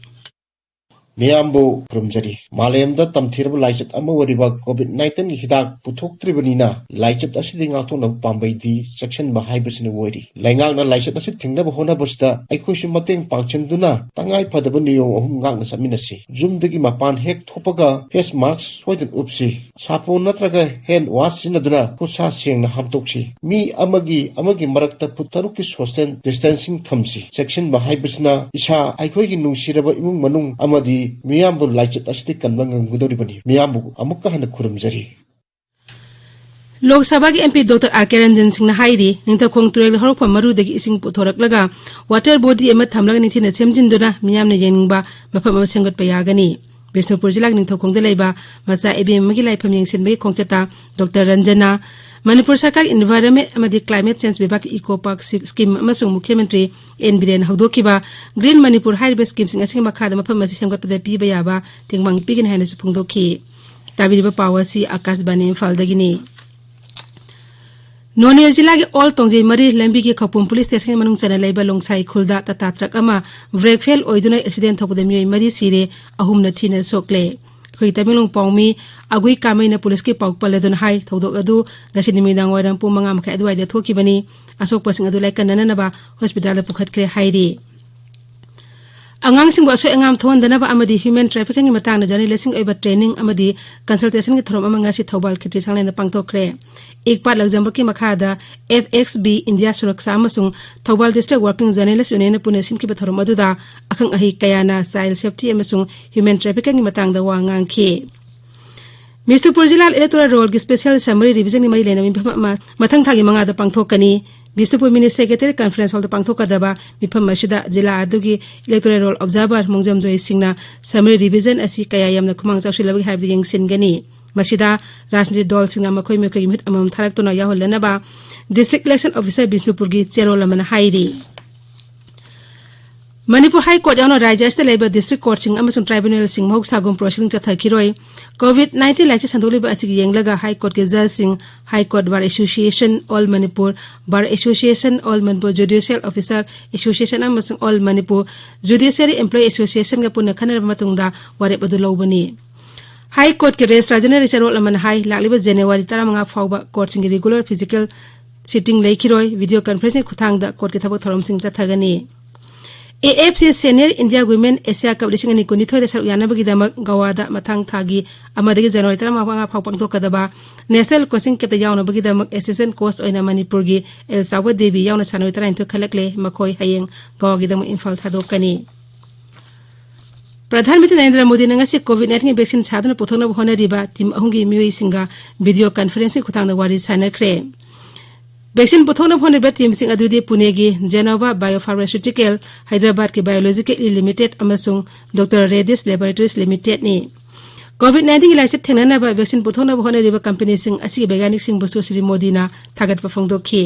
ꯃꯤꯌꯥꯝꯕꯨ ꯈꯨꯔꯨꯝꯖꯔꯤ꯫ ꯃꯥꯂꯦꯝꯗ ꯇꯝꯊꯤꯔꯕ ꯂꯥꯏꯆꯠ ꯑꯃ ꯑꯣꯏꯔꯤꯕ COVID nineteen ꯒꯤ ꯍꯤꯗꯥꯛ ꯄꯨꯊꯣꯛꯇ꯭ꯔꯤꯕꯅꯤꯅ, ꯂꯥꯏꯆꯠ ꯑꯁꯤꯗꯒꯤ ꯉꯥꯛꯊꯣꯛꯅꯕ ꯄꯥꯝꯕꯩꯗꯤ ꯆꯦꯛꯁꯤꯟꯕ ꯍꯥꯏꯕꯁꯤꯅ ꯑꯣꯏꯔꯤ꯫ ꯂꯩꯉꯥꯛꯅ ꯂꯥꯏꯆꯠ ꯑꯁꯤ ꯊꯤꯡꯅꯕ ꯍꯣꯠꯅꯕꯁꯤꯗ ꯑꯩꯈꯣꯏꯁꯨ ꯃꯇꯦꯡ ꯄꯥꯡꯁꯤꯟꯗꯨꯅ ꯇꯉꯥꯏ ꯐꯗꯕ ꯅꯤꯌꯣꯝ ꯑꯍꯨꯝ ꯉꯥꯛꯅ ꯆꯠꯃꯤꯟꯅꯁꯤ꯫ ꯌꯨꯝꯗꯒꯤ ꯃꯄꯥꯟ ꯍꯦꯛ ꯊꯣꯛꯄꯒ face mask ꯁꯣꯏꯗꯅ ꯎꯞꯁꯤ꯫ ꯁꯥꯄꯣꯟ ꯅꯠꯇ꯭ꯔꯒ hand wash ꯁꯤꯖꯤꯟꯅꯗꯨꯅ ꯈꯨꯠꯁꯥ ꯁꯦꯡꯅ ꯍꯥꯝꯗꯣꯛꯁꯤ꯫ ꯃꯤ ꯑꯃꯒꯤ ꯑꯃꯒꯤ ꯃꯔꯛꯇ ꯐꯨꯠ ꯇꯔꯨꯛꯀꯤ social distancing ꯊꯝꯁꯤ꯫ ꯆꯦꯛꯁꯤꯟꯕ ꯍꯥꯏꯕꯁꯤꯅ ꯏꯁꯥ, ꯑꯩꯈꯣꯏꯒꯤ ꯅꯨꯡꯁꯤꯔꯕ ꯏꯃꯨꯡ ꯃꯅꯨꯡ ꯑꯃꯗꯤ ꯃꯤꯌꯥꯝꯕꯨ ꯂꯥꯏꯆꯠ ꯑꯁꯤꯗꯒꯤ ꯀꯟꯕ ꯉꯝꯒꯗꯧꯔꯤꯕꯅꯤ꯫ ꯃꯤꯌꯥꯝꯕꯨ ꯑꯃꯨꯛꯀ ꯍꯟꯅ ꯈꯨꯔꯨꯝꯖꯔꯤ꯫ ꯂꯣꯛ ꯁꯚꯥꯒꯤ MP ꯗꯣꯛꯇꯔ ꯑꯥꯔ ꯀꯦ ꯔꯟꯖꯟ ꯁꯤꯡꯅ ꯍꯥꯏꯔꯤ, ꯅꯤꯡꯊꯧꯈꯣꯡ ꯇꯨꯔꯦꯜ ꯍꯧꯔꯛꯐꯝ ꯃꯔꯨꯗꯒꯤ ꯏꯁꯤꯡ ꯄꯨꯊꯣꯔꯛꯂꯒ water body ꯑꯃ ꯊꯝꯂꯒ ꯅꯤꯡꯊꯤꯅ ꯁꯦꯝꯖꯤꯟꯗꯨꯅ ꯃꯤꯌꯥꯝꯅ ꯌꯦꯡꯅꯤꯡꯕ ꯃꯐꯝ ꯑꯃ ꯁꯦꯝꯒꯠꯄ ꯌꯥꯒꯅꯤ꯫ ꯕꯤꯁꯅꯨꯄꯨꯔ ꯖꯤꯂꯥꯒꯤ ꯅꯤꯡꯊꯧꯈꯣꯡꯗ ꯂꯩꯕ ꯃꯆꯥ ꯏꯕꯦꯝ ꯑꯃꯒꯤ ꯂꯥꯏꯐꯝ ꯌꯦꯡꯁꯤꯟꯕꯒꯤ ꯈꯣꯡꯆꯠꯇ ꯗꯣꯛꯇꯔ ꯔꯟꯖꯟꯅ ꯃꯅꯤꯄꯨꯔ ꯁꯔꯀꯥꯔꯒꯤ environment ꯑꯃꯗꯤ climate change ꯕꯤꯚꯥꯒꯀꯤ eco park scheme ꯑꯃꯁꯨꯡ ꯃꯨꯈ꯭ꯌ ꯃꯟꯇ꯭ꯔꯤ ꯑꯦꯟ ꯕꯤꯔꯦꯟ ꯍꯧꯗꯣꯛꯈꯤꯕ Green ꯃꯅꯤꯄꯨꯔ ꯍꯥꯏꯔꯤꯕ scheme ꯁꯤꯡ ꯑꯁꯤꯒꯤ ꯃꯈꯥꯗ ꯃꯐꯝ ꯑꯁꯤ ꯁꯦꯝꯒꯠꯄꯗ ꯄꯤꯕ ꯌꯥꯕ ꯇꯦꯡꯕꯥꯡ ꯄꯤꯒꯅꯤ ꯍꯥꯏꯅꯁꯨ ꯐꯣꯡꯗꯣꯛꯈꯤ꯫ ꯇꯥꯕꯤꯔꯤꯕ ꯄꯥꯎ ꯑꯁꯤ ꯑꯥꯀꯥꯁꯕꯥꯅꯤ ꯏꯝꯐꯥꯜꯗꯒꯤꯅꯤ꯫ ꯅꯣꯅꯦ ꯖꯤꯂꯥꯒꯤ ꯑꯣꯜ ꯇꯣꯡꯖꯩ ꯃꯔꯤ ꯂꯝꯕꯤꯒꯤ ꯈꯧꯄꯨꯝ ꯄꯨꯂꯤꯁ ꯁ꯭ꯇꯦꯁꯟꯒꯤ ꯃꯅꯨꯡ ꯆꯟꯅ ꯂꯩꯕ ꯂꯣꯡꯁꯥꯏ ꯈꯨꯜꯗ ꯇꯥꯇꯥ ꯇ꯭ꯔꯛ ꯑꯃ brake fail ꯑꯣꯏꯗꯨꯅ accident ꯊꯣꯛꯄꯗ ꯃꯤꯑꯣꯏ ꯃꯔꯤ ꯁꯤꯔꯦ, ꯑꯍꯨꯝꯅ ꯊꯤꯅ ꯁꯣꯛꯂꯦ꯫ ꯑꯩꯈꯣꯏꯒꯤ ꯇꯃꯦꯡꯂꯣꯡ ꯄꯥꯎꯃꯤ ꯑꯒꯨꯏ ꯀꯥꯃꯩꯅ ꯄꯨꯂꯤꯁꯀꯤ ꯄꯥꯎ ꯄꯜꯂꯗꯨꯅ ꯍꯥꯏ, ꯊꯧꯗꯣꯛ ꯑꯗꯨ ꯉꯁꯤ ꯅꯨꯃꯤꯗꯥꯡ ꯋꯥꯏꯔꯝ ꯄꯨꯡ ꯃꯉꯥ ꯃꯈꯥꯏ ꯑꯗꯨꯋꯥꯏꯗ ꯊꯣꯛꯈꯤꯕꯅꯤ꯫ ꯑꯁꯣꯛꯄꯁꯤꯡ ꯑꯗꯨ ꯂꯥꯏꯀꯠꯅꯅꯕ ꯍꯣꯁꯄꯤꯇꯥꯜꯗ ꯄꯨꯈꯠꯈ꯭ꯔꯦ ꯍꯥꯏꯔꯤ꯫ ꯑꯉꯥꯡꯁꯤꯡꯕꯨ ꯑꯁꯣꯏ ꯑꯉꯥꯝ ꯊꯣꯛꯍꯟꯗꯅꯕ ꯑꯃꯗꯤ human trafficking ꯒꯤ ꯃꯇꯥꯡꯗ journalist ꯁꯤꯡ ꯑꯣꯏꯕ training ꯑꯃꯗꯤ consultation ꯒꯤ ꯊꯧꯔꯝ ꯑꯃ ꯉꯁꯤ ꯊꯧꯕꯥꯜ ꯈꯦꯇ꯭ꯔꯤ ꯁꯪꯂꯦꯟꯗ ꯄꯥꯡꯊꯣꯛꯈ꯭ꯔꯦ꯫ ꯏꯛꯄꯥꯠ ꯂꯛꯖꯝꯕꯛꯀꯤ ꯃꯈꯥꯗ F X B India Suraksa ꯑꯃꯁꯨꯡ Thoubal District Working Journalist Union ꯅ ꯄꯨꯟꯅ ꯁꯤꯟꯈꯤꯕ ꯊꯧꯔꯝ ꯑꯗꯨꯗ ꯑꯈꯪ ꯑꯍꯩ ꯀꯌꯥꯅ child safety ꯑꯃꯁꯨꯡ human trafficking ꯒꯤ ꯃꯇꯥꯡꯗ ꯋꯥ ꯉꯥꯡꯈꯤ꯫ ꯕꯤꯁꯅꯨꯄꯨꯔ ꯖꯤꯂꯥ electoral roll ꯒꯤ special summary revision ꯒꯤ ꯃꯔꯤ ꯂꯩꯅꯕ ꯃꯤꯐꯝ ꯑꯃ ꯃꯊꯪ ꯊꯥꯒꯤ ꯃꯉꯥꯗ ꯄꯥꯡꯊꯣꯛꯀꯅꯤ꯫ Bishnupur Mini Secretariat Conference Hall ꯗ ꯄꯥꯡꯊꯣꯛꯀꯗꯕ ꯃꯤꯐꯝ ꯑꯁꯤꯗ ꯖꯤꯂꯥ ꯑꯗꯨꯒꯤ electoral roll observer ꯃꯣꯡꯖꯝꯖꯣꯏ ꯁꯤꯡꯅ summary revision ꯑꯁꯤ ꯀꯌꯥ ꯌꯥꯝꯅ ꯈꯨꯃꯥꯡ ꯆꯥꯎꯁꯤꯜꯂꯕꯒꯦ ꯍꯥꯏꯕꯗꯨ ꯌꯦꯡꯁꯤꯟꯒꯅꯤ꯫ ꯃꯁꯤꯗ ꯔꯥꯖꯅꯤꯇꯤ ꯗꯜꯁꯤꯡꯅ ꯃꯈꯣꯏ ꯃꯈꯣꯏꯒꯤ ꯃꯤꯍꯨꯠ ꯑꯃꯃꯝ ꯊꯥꯔꯛꯇꯨꯅ ꯌꯥꯎꯍꯜꯂꯅꯕ District Election Officer ꯕꯤꯁꯅꯨꯄꯨꯔꯒꯤ ꯆꯦꯔꯣꯜ ꯑꯃꯅ ꯍꯥꯏꯔꯤ꯫ ꯃꯅꯤꯄꯨꯔ ꯍꯥꯏ ꯀꯣꯔꯠ ꯌꯥꯎꯅ ꯔꯥꯖ꯭ꯌ ꯑꯁꯤꯗ ꯂꯩꯕ ꯗꯤꯁꯇ꯭ꯔꯤꯛ ꯀꯣꯔꯠꯁꯤꯡ ꯑꯃꯁꯨꯡ ꯇ꯭ꯔꯥꯏꯕꯨꯅꯦꯜꯁꯤꯡ ꯃꯍꯧꯁꯥꯒꯨꯝ ꯄ꯭ꯔꯣꯁꯤꯗꯤꯡ ꯆꯠꯊꯈꯤꯔꯣꯏ꯫ ꯀꯣꯚꯤꯗ ꯅꯥꯏꯟꯇꯤꯟ ꯂꯥꯏꯆꯠ ꯁꯟꯗꯣꯛꯂꯤꯕ ꯑꯁꯤꯒꯤ ꯌꯦꯡꯂꯒ ꯍꯥꯏ ꯀꯣꯔꯠꯀꯤ ꯖꯖꯁꯤꯡ, high court bar association, all Manipur bar association, all Manipur judicial officer association ꯑꯃꯁꯨꯡ ꯑꯣꯜ ꯃꯅꯤꯄꯨꯔ ꯖꯨꯗꯤꯁꯤꯌꯔꯤ ꯑꯦꯝꯄ꯭ꯂꯣꯌꯤ ꯑꯦꯁꯣꯁꯤꯌꯦꯁꯟꯒ ꯄꯨꯟꯅ ꯈꯟꯅꯔꯕ ꯃꯇꯨꯡꯗ ꯋꯥꯔꯦꯞ ꯑꯗꯨ ꯂꯧꯕꯅꯤ꯫ ꯍꯥꯏ ꯀꯣꯔꯠꯀꯤ ꯔꯦꯖꯤꯁꯇ꯭ꯔꯥꯔ ꯖꯦꯅꯔꯦꯜ ꯏꯆꯥꯔꯣꯜ ꯑꯃꯅ ꯍꯥꯏ, ꯂꯥꯛꯂꯤꯕ ꯖꯅꯋꯥꯔꯤ ꯇꯔꯥꯃꯉꯥ ꯐꯥꯎꯕ ꯀꯣꯔꯠꯁꯤꯡꯒꯤ ꯔꯤꯒꯨꯂꯔ ꯐꯤꯖꯤꯀꯦꯜ ꯁꯤꯇꯤꯡ ꯂꯩꯈꯤꯔꯣꯏ, ꯚꯤꯗꯤꯑꯣ ꯀꯟꯐꯔꯦꯟꯁꯤꯡꯒꯤ ꯈꯨꯠꯊꯥꯡꯗ ꯀꯣꯔꯠꯀꯤ ꯊꯕꯛ ꯊꯧꯔꯝꯁꯤꯡ ꯆꯠꯊꯒꯅꯤ꯫ A F C senior India women Asia cup ꯂꯤꯁꯤꯡ ꯑꯅꯤ ꯀꯨꯟꯅꯤꯊꯣꯏꯗ ꯁꯔꯨꯛ ꯌꯥꯅꯕꯒꯤꯗꯃꯛ ꯒꯣꯋꯥꯗ ꯃꯊꯪ ꯊꯥꯒꯤ ꯑꯃꯗꯒꯤ ꯖꯅꯋꯥꯔꯤ ꯇꯔꯥꯃꯉꯥ ꯐꯥꯎꯕ ꯄꯥꯡꯊꯣꯛꯀꯗꯕ ꯅꯦꯁꯅꯦꯜ ꯀꯣꯆꯤꯡ ꯀꯦꯝꯞꯇ ꯌꯥꯎꯅꯕꯒꯤꯗꯃꯛ ꯑꯦꯁꯤꯁꯇꯦꯟ ꯀꯣꯆ ꯑꯣꯏꯅ ꯃꯅꯤꯄꯨꯔꯒꯤ ꯑꯦꯜ ꯆꯥꯎꯕ ꯗꯦꯕꯤ ꯌꯥꯎꯅ ꯁꯥꯟꯅꯔꯣꯏ ꯇꯔꯥꯅꯤꯊꯣꯏ ꯈꯜꯂꯛꯂꯦ꯫ ꯃꯈꯣꯏ ꯍꯌꯦꯡ ꯒꯣꯋꯥꯒꯤꯗꯃꯛ ꯏꯝꯐꯥꯜ ꯊꯥꯗꯣꯛꯀꯅꯤ꯫ ꯄ꯭ꯔꯙꯥꯟ ꯃꯟꯇ꯭ꯔꯤ ꯅꯔꯦꯟꯗ꯭ꯔ ꯃꯣꯗꯤꯅ ꯉꯁꯤ ꯀꯣꯚꯤꯗ ꯅꯥꯏꯟꯇꯤꯟꯒꯤ ꯚꯦꯛꯁꯤꯟ ꯁꯥꯗꯨꯅ ꯄꯨꯊꯣꯛꯅꯕ ꯍꯣꯠꯅꯔꯤꯕ ꯇꯤꯝ ꯑꯍꯨꯝꯒꯤ ꯃꯤꯑꯣꯏꯁꯤꯡꯒ ꯚꯤꯗꯤꯑꯣ ꯀꯟꯐꯔꯦꯟꯁꯤꯡꯒꯤ ꯈꯨꯠꯊꯥꯡꯗ ꯋꯥꯔꯤ ꯁꯥꯟꯅꯈ꯭ꯔꯦ꯫ ꯚꯦꯛꯁꯤꯟ ꯄꯨꯊꯣꯛꯅꯕ ꯍꯣꯠꯅꯔꯤꯕ ꯇꯤꯝꯁꯤꯡ ꯑꯗꯨꯗꯤ ꯄꯨꯅꯦꯒꯤ ꯖꯦꯅꯣꯚꯥ ꯕꯥꯏꯑꯣꯐꯥꯔꯃꯥꯁ꯭ꯌꯨꯇꯤꯀꯦꯜ, ꯍꯥꯏꯗ꯭ꯔꯕꯥꯗꯀꯤ ꯕꯥꯏꯑꯣꯂꯣꯖꯤꯀꯦꯜ ꯂꯤꯃꯤꯇꯦꯗ ꯑꯃꯁꯨꯡ ꯗꯣꯛꯇꯔ ꯔꯦꯗꯤꯁ ꯂꯦꯕꯣꯔꯦꯇꯔꯤꯁ ꯂꯤꯃꯤꯇꯦꯗꯅꯤ꯫ ꯀꯣꯚꯤꯗ ꯅꯥꯏꯟꯇꯤꯟꯒꯤ ꯂꯥꯏꯆꯠ ꯊꯦꯡꯅꯅꯕ ꯚꯦꯛꯁꯤꯟ ꯄꯨꯊꯣꯛꯅꯕ ꯍꯣꯠꯅꯔꯤꯕ ꯀꯝꯄꯦꯅꯤꯁꯤꯡ ꯑꯁꯤꯒꯤ ꯕꯩꯒꯥꯅꯤꯛꯁꯤꯡꯕꯨꯁꯨ ꯁ꯭ꯔꯤ ꯃꯣꯗꯤꯅ ꯊꯥꯒꯠꯄ ꯐꯣꯡꯗꯣꯛꯈꯤ꯫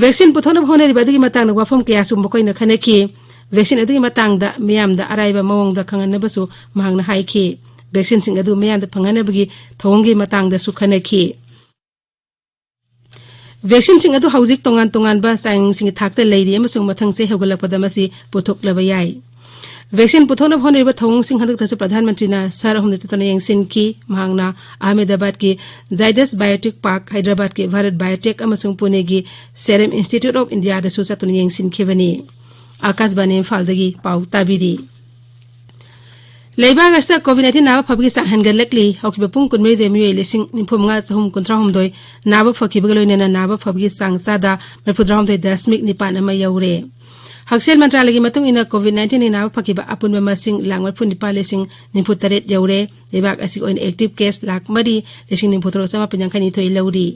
ꯚꯦꯛꯁꯤꯟ ꯄꯨꯊꯣꯛꯅꯕ ꯍꯣꯠꯅꯔꯤꯕ ꯑꯗꯨꯒꯤ ꯃꯇꯥꯡꯗ ꯋꯥꯐꯝ ꯀꯌꯥꯁꯨ ꯃꯈꯣꯏꯅ ꯈꯟꯅꯈꯤ꯫ ꯚꯦꯛꯁꯤꯟ ꯑꯗꯨꯒꯤ ꯃꯇꯥꯡꯗ ꯃꯤꯌꯥꯝꯗ ꯑꯔꯥꯏꯕ ꯃꯑꯣꯡꯗ ꯈꯪꯍꯟꯅꯕꯁꯨ ꯃꯍꯥꯛꯅ ꯍꯥꯏꯈꯤ꯫ ꯚꯦꯛꯁꯤꯟꯁꯤꯡ ꯑꯗꯨ ꯃꯤꯌꯥꯝꯗ ꯐꯪꯍꯟꯅꯕꯒꯤ ꯊꯧꯑꯣꯡꯒꯤ ꯃꯇꯥꯡꯗꯁꯨ ꯈꯟꯅꯈꯤ꯫ ꯚꯦꯛꯁꯤꯟꯁꯤꯡ ꯑꯗꯨ ꯍꯧꯖꯤꯛ ꯇꯣꯉꯥꯟ ꯇꯣꯉꯥꯟꯕ ꯆꯥꯡꯁꯤꯡꯒꯤ ꯊꯥꯛꯇ ꯂꯩꯔꯤ ꯑꯃꯁꯨꯡ ꯃꯊꯪ ꯆꯍꯤ ꯍꯧꯒꯠꯂꯛꯄꯗ ꯃꯁꯤ ꯄꯨꯊꯣꯛꯂꯕ ꯌꯥꯏ꯫ ꯚꯦꯛꯁꯤꯟ ꯄꯨꯊꯣꯛꯅꯕ ꯍꯣꯠꯅꯔꯤꯕ ꯊꯧꯑꯣꯡꯁꯤꯡ ꯍꯟꯗꯛꯇꯁꯨ ꯄ꯭ꯔꯙꯥꯟ ꯃꯟꯇ꯭ꯔꯤꯅ ꯁꯍꯔ ꯑꯍꯨꯝꯗ ꯆꯠꯇꯨꯅ ꯌꯦꯡꯁꯤꯟꯈꯤ꯫ ꯃꯍꯥꯛꯅ ꯑꯍꯃꯦꯗꯥꯕꯥꯗꯀꯤ ꯖꯥꯏꯗꯁ ꯕꯥꯏꯑꯣꯇꯦꯛ ꯄꯥꯔꯛ, ꯍꯥꯏꯗ꯭ꯔꯕꯥꯗꯀꯤ ꯚꯥꯔꯠ ꯕꯥꯏꯑꯣꯇꯦꯛ ꯑꯃꯁꯨꯡ ꯄꯨꯅꯦꯒꯤ ꯁꯦꯔꯝ ꯏꯟꯁꯇꯤꯇ꯭ꯌꯨꯠ ꯑꯣꯐ ꯏꯟꯗꯤꯌꯥꯗꯁꯨ ꯆꯠꯇꯨꯅ ꯌꯦꯡꯁꯤꯟꯈꯤꯕꯅꯤ꯫ ꯑꯥꯀꯥꯁꯕꯥꯅꯤ ꯏꯝꯐꯥꯜꯗꯒꯤ ꯄꯥꯎ ꯇꯥꯕꯤꯔꯤ꯫ ꯂꯩꯕꯥꯛ ꯑꯁꯤꯗ ꯀꯣꯚꯤꯗ ꯅꯥꯏꯟꯇꯤꯟ ꯅꯥꯕ ꯐꯕꯒꯤ ꯆꯥꯡ ꯍꯦꯟꯒꯠꯂꯛꯂꯤ꯫ ꯍꯧꯈꯤꯕ ꯄꯨꯡ ꯀꯨꯟꯃꯔꯤꯗ ꯃꯤꯑꯣꯏ ꯂꯤꯁꯤꯡ ꯅꯤꯐꯨ ꯃꯉꯥ ꯆꯍꯨꯝ ꯀꯨꯟꯊ꯭ꯔꯥ ꯍꯨꯝꯗꯣꯏ ꯅꯥꯕ ꯐꯈꯤꯕꯒ ꯂꯣꯏꯅꯅ ꯅꯥꯕ ꯐꯕꯒꯤ ꯆꯥꯡ ꯆꯥꯗ ꯃꯔꯤꯐꯨ ꯇꯔꯥꯍꯨꯝꯗꯣꯏ ꯗꯁꯃꯤꯛ ꯅꯤꯄꯥꯟ ꯑꯃ ꯌꯧꯔꯦ꯫ ꯍꯛꯁꯦꯜ ꯃꯟꯇ꯭ꯔꯥꯂꯌꯒꯤ ꯃꯇꯨꯡ ꯏꯟꯅ ꯀꯣꯚꯤꯗ ꯅꯥꯏꯟꯇꯤꯟꯒꯤ ꯅꯥꯕ ꯐꯈꯤꯕ ꯑꯄꯨꯟꯕ ꯃꯁꯤꯡ ꯂꯥꯈ ꯃꯔꯤꯐꯨ ꯅꯤꯄꯥꯜ ꯂꯤꯁꯤꯡ ꯅꯤꯐꯨ ꯇꯔꯦꯠ ꯌꯧꯔꯦ꯫ ꯂꯩꯕꯥꯛ ꯑꯁꯤꯒꯤ ꯑꯣꯏꯅ ꯑꯦꯛꯇꯤꯚ ꯀꯦꯁ ꯂꯥꯈ ꯃꯔꯤ ꯂꯤꯁꯤꯡ ꯅꯤꯐꯨ ꯇꯔꯨꯛ ꯆꯥꯃꯥꯄꯟ ꯌꯥꯡꯈꯩ ꯅꯤꯊꯣꯏ ꯂꯧꯔꯤ꯫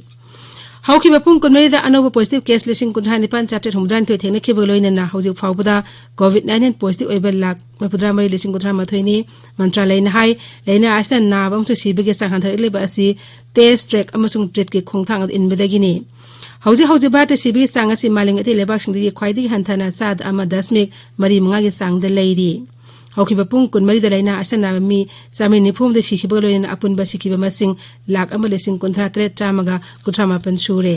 ꯍꯧꯈꯤꯕ ꯄꯨꯡ ꯀꯨꯟꯃꯔꯤꯗ ꯑꯅꯧꯕ ꯄꯣꯖꯤꯇꯤꯚ ꯀꯦꯁ ꯂꯤꯁꯤꯡ ꯀꯨꯟꯊ꯭ꯔꯥ ꯅꯤꯄꯥꯟ ꯆꯥꯇ꯭ꯔꯦꯠ ꯍꯨꯝꯐꯨꯇꯔꯥꯅꯤꯊꯣꯏ ꯊꯦꯡꯅꯈꯤꯕꯒ ꯂꯣꯏꯅꯅ ꯍꯧꯖꯤꯛ ꯐꯥꯎꯕꯗ ꯀꯣꯚꯤꯗ ꯅꯥꯏꯟꯇꯤꯟ ꯄꯣꯖꯤꯇꯤꯚ ꯑꯣꯏꯕ ꯂꯥꯈ ꯃꯔꯤꯐꯨꯇꯔꯥ ꯃꯔꯤ ꯂꯤꯁꯤꯡ ꯀꯨꯟꯊ꯭ꯔꯥ ꯃꯥꯊꯣꯏꯅꯤ꯫ ꯃꯟꯇ꯭ꯔꯥꯂꯌꯅ ꯍꯥꯏ, ꯂꯥꯏꯅꯥ ꯑꯁꯤꯅ ꯅꯥꯕ ꯑꯃꯁꯨꯡ ꯁꯤꯕꯒꯤ ꯆꯥꯡ ꯍꯟꯊꯔꯛꯂꯤꯕ ꯑꯁꯤ ꯇꯦꯁ, ꯇ꯭ꯔꯦꯛ ꯑꯃꯁꯨꯡ ꯇ꯭ꯔꯤꯠꯀꯤ ꯈꯣꯡꯊꯥꯡ ꯑꯗꯨ ꯏꯟꯕꯗꯒꯤꯅꯤ꯫ ꯍꯧꯖꯤꯛ ꯍꯧꯖꯤꯛ ꯚꯥꯔꯠꯇ ꯁꯤꯕꯒꯤ ꯆꯥꯡ ꯑꯁꯤ ꯃꯥꯂꯦꯝꯒꯤ ꯑꯇꯩ ꯂꯩꯕꯥꯛꯁꯤꯡꯗꯒꯤ ꯈ꯭ꯋꯥꯏꯗꯒꯤ ꯍꯟꯊꯅ ꯆꯥꯗ ꯑꯃ ꯗꯁꯃꯤꯛ ꯃꯔꯤ ꯃꯉꯥꯒꯤ ꯆꯥꯡꯗ ꯂꯩꯔꯤ꯫ ꯍꯧꯈꯤꯕ ꯄꯨꯡ ꯀꯨꯟꯃꯔꯤꯗ ꯂꯥꯏꯅꯥ ꯑꯁꯤꯅ ꯃꯤ ꯆꯥꯃꯔꯤ ꯅꯤꯐꯨ ꯍꯨꯝꯗꯣꯏ ꯁꯤꯈꯤꯕꯒ ꯂꯣꯏꯅꯅ ꯑꯄꯨꯟꯕ ꯁꯤꯈꯤꯕ ꯃꯁꯤꯡ ꯂꯥꯈ ꯑꯃ ꯂꯤꯁꯤꯡ ꯀꯨꯟꯊ꯭ꯔꯥ ꯇꯔꯦꯠ ꯆꯥꯝꯃꯒ ꯀꯨꯟꯊ꯭ꯔꯥ ꯃꯥꯄꯟ ꯁꯨꯔꯦ꯫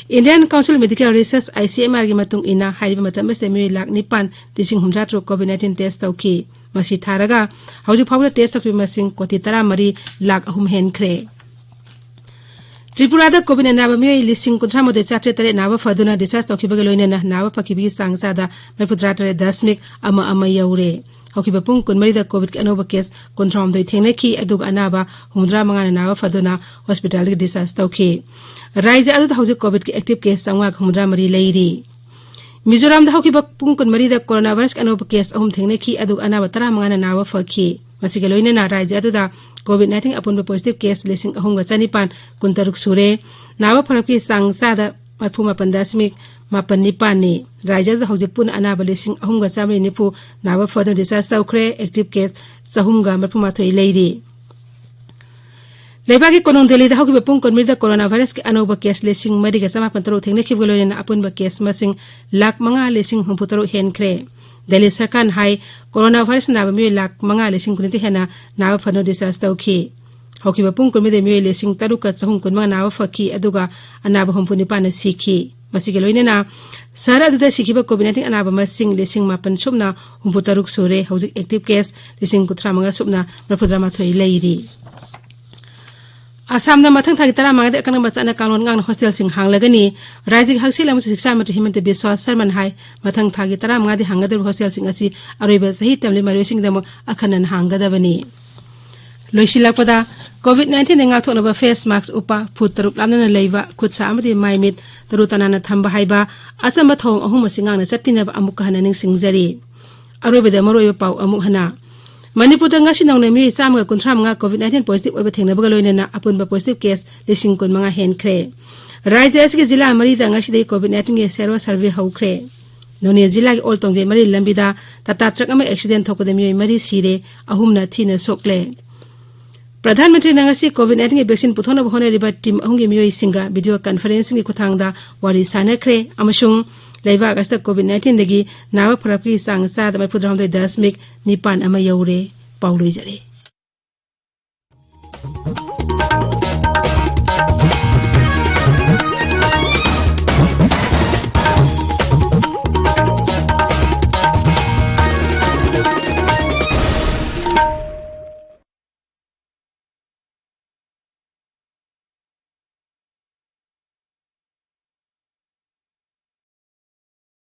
Indian Council of Medical Research, I C M R ꯒꯤ ꯃꯇꯨꯡ ꯏꯟꯅ, ꯍꯥꯏꯔꯤꯕ ꯃꯇꯝ ꯑꯁꯤꯗ ꯃꯤꯑꯣꯏ ꯂꯥꯈ ꯅꯤꯄꯥꯟ ꯂꯤꯁꯤꯡ ꯍꯨꯝꯗ꯭ꯔꯥ ꯇꯔꯨꯛ COVID nineteen test ꯇꯧꯈꯤ꯫ ꯃꯁꯤ ꯊꯥꯔꯒ ꯍꯧꯖꯤꯛ ꯐꯥꯎꯕꯗ test ꯇꯧꯈꯤꯕ ꯃꯁꯤꯡ ꯀꯣꯇꯤ ꯇꯔꯥꯃꯔꯤ ꯂꯥꯈ ꯑꯍꯨꯝ ꯍꯦꯟꯈ꯭ꯔꯦ꯫ ꯇ꯭ꯔꯤꯄꯨꯔꯥꯗ COVID ꯑꯅꯥꯕ ꯃꯤꯑꯣꯏ ꯂꯤꯁꯤꯡ ꯀꯨꯟꯊ꯭ꯔꯥ ꯃꯥꯊꯣꯏ ꯆꯥꯇ꯭ꯔꯦꯠ ꯇꯔꯦꯠ ꯅꯥꯕ ꯐꯗꯨꯅ discharge ꯇꯧꯈꯤꯕꯒ ꯂꯣꯏꯅꯅ ꯅꯥꯕ ꯐꯈꯤꯕꯒꯤ ꯆꯥꯡ ꯆꯥꯗ ꯃꯔꯤꯐꯨꯇꯔꯥ ꯇꯔꯦꯠ ꯗꯁꯃꯤꯛ ꯑꯃ ꯑꯃ ꯌꯧꯔꯦ꯫ ꯍꯧꯈꯤꯕ ꯄꯨꯡ ꯀꯨꯟꯃꯔꯤꯗ COVIDꯀꯤ ꯑꯅꯧꯕ case ꯀꯨꯟꯊ꯭ꯔꯥꯍꯨꯝꯗꯣꯏ ꯊꯦꯡꯅꯈꯤ, ꯑꯗꯨꯒ ꯑꯅꯥꯕ ꯍꯨꯝꯐꯨꯇꯔꯥ ꯃꯉꯥꯅ ꯅꯥꯕ ꯐꯗꯨꯅ hospitalꯗꯒꯤ discharge ꯇꯧꯈꯤ꯫ ꯔꯥꯖ꯭ꯌ ꯑꯗꯨꯗ ꯍꯧꯖꯤꯛ COVIDꯀꯤ active case ꯆꯥꯝꯃꯉꯥꯒ ꯍꯨꯝꯐꯨꯇꯔꯥ ꯃꯔꯤ ꯂꯩꯔꯤ꯫ ꯃꯤꯖꯣꯔꯥꯝꯗ ꯍꯧꯈꯤꯕ ꯄꯨꯡ ꯀꯨꯟꯃꯔꯤꯗ coronavirusꯀꯤ ꯑꯅꯧꯕ case ꯑꯍꯨꯝ ꯊꯦꯡꯅꯈꯤ, ꯑꯗꯨꯒ ꯑꯅꯥꯕ ꯇꯔꯥꯃꯉꯥꯅ ꯅꯥꯕ ꯐꯈꯤ꯫ ꯃꯁꯤꯒ ꯂꯣꯏꯅꯅ ꯔꯥꯖ꯭ꯌ ꯑꯗꯨꯗ COVID nineteen ꯑꯄꯨꯟꯕ positive case ꯂꯤꯁꯤꯡ ꯑꯍꯨꯝꯒ ꯆꯅꯤꯄꯥꯟ ꯀꯨꯟꯇꯔꯨꯛ ꯁꯨꯔꯦ꯫ ꯅꯥꯕ ꯐꯔꯛꯀꯤ ꯆꯥꯡ ꯆꯥꯗ ꯃꯔꯤꯐꯨ ꯃꯥꯄꯟ ꯗꯁꯃꯤꯛ ꯃꯥꯄꯟ ꯅꯤꯄꯥꯟꯅꯤ꯫ ꯔꯥꯖ꯭ꯌ ꯑꯗꯨꯗ ꯍꯧꯖꯤꯛ ꯄꯨꯟꯅ ꯑꯅꯥꯕ ꯂꯤꯁꯤꯡ ꯑꯍꯨꯝꯒ ꯆꯥꯃꯔꯤ ꯅꯤꯐꯨ ꯅꯥꯕ ꯐꯗꯨꯅ discharge ꯇꯧꯈ꯭ꯔꯦ꯫ Active case ꯆꯍꯨꯝꯒ ꯃꯔꯤꯐꯨ ꯃꯥꯊꯣꯏ ꯂꯩꯔꯤ꯫ ꯂꯩꯕꯥꯛꯀꯤ ꯀꯣꯅꯨꯡ ꯗꯦꯜꯂꯤꯗ ꯍꯧꯈꯤꯕ ꯄꯨꯡ ꯀꯨꯟꯃꯔꯤꯗ coronavirusꯀꯤ ꯑꯅꯧꯕ case ꯂꯤꯁꯤꯡ ꯃꯔꯤꯒ ꯆꯃꯥꯄꯟ ꯇꯔꯨꯛ ꯊꯦꯡꯅꯈꯤꯕꯒ ꯂꯣꯏꯅꯅ ꯑꯄꯨꯟꯕ case ꯃꯁꯤꯡ ꯂꯥꯈ ꯃꯉꯥ ꯂꯤꯁꯤꯡ ꯍꯨꯝꯐꯨ ꯇꯔꯨꯛ ꯍꯦꯟꯈ꯭ꯔꯦ꯫ ꯗꯦꯜꯂꯤ ꯁꯔꯀꯥꯔꯅ ꯍꯥꯏ, coronavirus ꯅꯥꯕ ꯃꯤꯑꯣꯏ ꯂꯥꯈ ꯃꯉꯥ ꯂꯤꯁꯤꯡ ꯀꯨꯟꯅꯤꯊꯣꯏ ꯍꯦꯟꯅ ꯅꯥꯕ ꯐꯗꯨꯅ discharge ꯇꯧꯈꯤ꯫ ꯍꯧꯈꯤꯕ ꯄꯨꯡ ꯀꯨꯟꯃꯔꯤꯗ ꯃꯤꯑꯣꯏ ꯂꯤꯁꯤꯡ ꯇꯔꯨꯛꯀ ꯆꯍꯨꯝ ꯀꯨꯟꯃꯉꯥ ꯅꯥꯕ ꯐꯈꯤ, ꯑꯗꯨꯒ ꯑꯅꯥꯕ ꯍꯨꯝꯐꯨ ꯅꯤꯄꯥꯟꯅ ꯁꯤꯈꯤ꯫ ꯃꯁꯤꯒ ꯂꯣꯏꯅꯅ ꯁꯍꯔ ꯑꯗꯨꯗ ꯁꯤꯈꯤꯕ COVID nineteen ꯑꯅꯥꯕ ꯃꯁꯤꯡ ꯂꯤꯁꯤꯡ ꯃꯥꯄꯟ ꯁꯨꯞꯅ ꯍꯨꯝꯐꯨ ꯇꯔꯨꯛ ꯁꯨꯔꯦ꯫ ꯍꯧꯖꯤꯛ active case ꯂꯤꯁꯤꯡ ꯀꯨꯟꯊ꯭ꯔꯥ ꯃꯉꯥ ꯁꯨꯞꯅ ꯃꯔꯤꯐꯨꯇꯔꯥ ꯃꯥꯊꯣꯏ ꯂꯩꯔꯤ꯫ ꯑꯁꯥꯝꯗ ꯃꯊꯪ ꯊꯥꯒꯤ ꯇꯔꯥꯃꯉꯥꯗꯤ ꯑꯀꯛꯅꯕ ꯆꯠꯅ ꯀꯥꯡꯂꯣꯟ ꯉꯥꯛꯅ hostelꯁꯤꯡ ꯍꯥꯡꯂꯒꯅꯤ꯫ ꯔꯥꯖ꯭ꯌꯒꯤ ꯍꯛꯁꯦꯜ ꯑꯃꯁꯨꯡ ꯁꯤꯛꯁꯥ ꯃꯟꯇ꯭ꯔꯤ ꯍꯤꯃꯟꯇ ꯕꯤꯁ꯭ꯋꯥꯁ ꯁꯔꯃꯅ ꯍꯥꯏ, ꯃꯊꯪ ꯊꯥꯒꯤ ꯇꯔꯥꯃꯉꯥꯗꯤ ꯍꯥꯡꯒꯗꯧꯔꯤꯕ hostelꯁꯤꯡ ꯑꯁꯤ ꯑꯔꯣꯏꯕ ꯆꯍꯤ ꯇꯝꯂꯤꯕ ꯃꯍꯩꯔꯣꯏꯁꯤꯡꯒꯤꯗꯃꯛ ꯑꯈꯟꯅꯅ ꯍꯥꯡꯒꯗꯕꯅꯤ꯫ ꯂꯣꯏꯁꯤꯜꯂꯛꯄꯗ, COVID nineteenꯗꯒꯤ ꯉꯥꯛꯊꯣꯛꯅꯕ face mask ꯎꯞꯄ, ꯐꯨꯠ ꯇꯔꯨꯛ ꯂꯥꯞꯅꯅ ꯂꯩꯕ, ꯈꯨꯠ ꯁꯥ ꯑꯃꯗꯤ ꯃꯥꯏ ꯃꯤꯠ ꯇꯔꯨ ꯇꯅꯥꯟꯅ ꯊꯝꯕ ꯍꯥꯏꯕ ꯑꯆꯝꯕ ꯊꯧꯑꯣꯡ ꯑꯍꯨꯝ ꯑꯁꯤ ꯉꯥꯛꯅ ꯆꯠꯄꯤꯅꯕ ꯑꯃꯨꯛꯀ ꯍꯟꯅ ꯅꯤꯡꯁꯤꯡꯖꯔꯤ꯫ ꯑꯔꯣꯏꯕꯗ ꯃꯔꯨꯑꯣꯏꯕ ꯄꯥꯎ ꯑꯃꯨꯛ ꯍꯟꯅ꯫ ꯃꯅꯤꯄꯨꯔꯗ ꯉꯁꯤ ꯅꯧꯅ ꯃꯤꯑꯣꯏ ꯆꯥꯝꯃꯒ ꯀꯨꯟꯊ꯭ꯔꯥ ꯃꯉꯥ COVID nineteen positive ꯑꯣꯏꯕ ꯊꯦꯡꯅꯕꯒ ꯂꯣꯏꯅꯅ ꯑꯄꯨꯟꯕ positive case ꯂꯤꯁꯤꯡ ꯀꯨꯟꯃꯉꯥ ꯍꯦꯟꯈ꯭ꯔꯦ꯫ ꯔꯥꯖ꯭ꯌ ꯑꯁꯤꯒꯤ ꯖꯤꯂꯥ ꯃꯔꯤꯗ ꯉꯁꯤꯗꯒꯤ COVID nineteenꯒꯤ sero survey ꯍꯧꯈ꯭ꯔꯦ꯫ ꯅꯣꯅꯦ ꯖꯤꯂꯥꯒꯤ ꯑꯣꯜ ꯇꯣꯡꯖꯩ ꯃꯔꯤ ꯂꯝꯕꯤꯗ ꯇꯥꯇꯥ ꯇ꯭ꯔꯛ ꯑꯃ accident ꯊꯣꯛꯄꯗ ꯃꯤꯑꯣꯏ ꯃꯔꯤ ꯁꯤꯔꯦ, ꯑꯍꯨꯝꯅ ꯊꯤꯅ ꯁꯣꯛꯂꯦ꯫ ꯄ꯭ꯔꯙꯥꯟ ꯃꯟꯇ꯭ꯔꯤꯅ ꯉꯁꯤ ꯀꯣꯚꯤꯗ ꯅꯥꯏꯟꯇꯤꯟꯒꯤ ꯚꯦꯛꯁꯤꯟ ꯄꯨꯊꯣꯛꯅꯕ ꯍꯣꯠꯅꯔꯤꯕ ꯇꯤꯝ ꯑꯍꯨꯝꯒꯤ ꯃꯤꯑꯣꯏꯁꯤꯡꯒ ꯚꯤꯗꯤꯑꯣ ꯀꯟꯐꯔꯦꯟꯁꯤꯡꯒꯤ ꯈꯨꯠꯊꯥꯡꯗ ꯋꯥꯔꯤ ꯁꯥꯟꯅꯈ꯭ꯔꯦ ꯑꯃꯁꯨꯡ ꯂꯩꯕꯥꯛ ꯑꯁꯤꯗ ꯀꯣꯚꯤꯗ ꯅꯥꯏꯟꯇꯤꯟꯗꯒꯤ ꯅꯥꯕ ꯐꯔꯛꯄꯒꯤ ꯆꯥꯡ ꯆꯥꯗ ꯃꯔꯤꯐꯨꯇꯔꯥꯍꯨꯝꯗꯣꯏ ꯗꯁꯃꯤꯛ ꯅꯤꯄꯥꯟ ꯑꯃ ꯌꯧꯔꯦ꯫ ꯄꯥꯎ ꯂꯣꯏꯖꯔꯦ꯫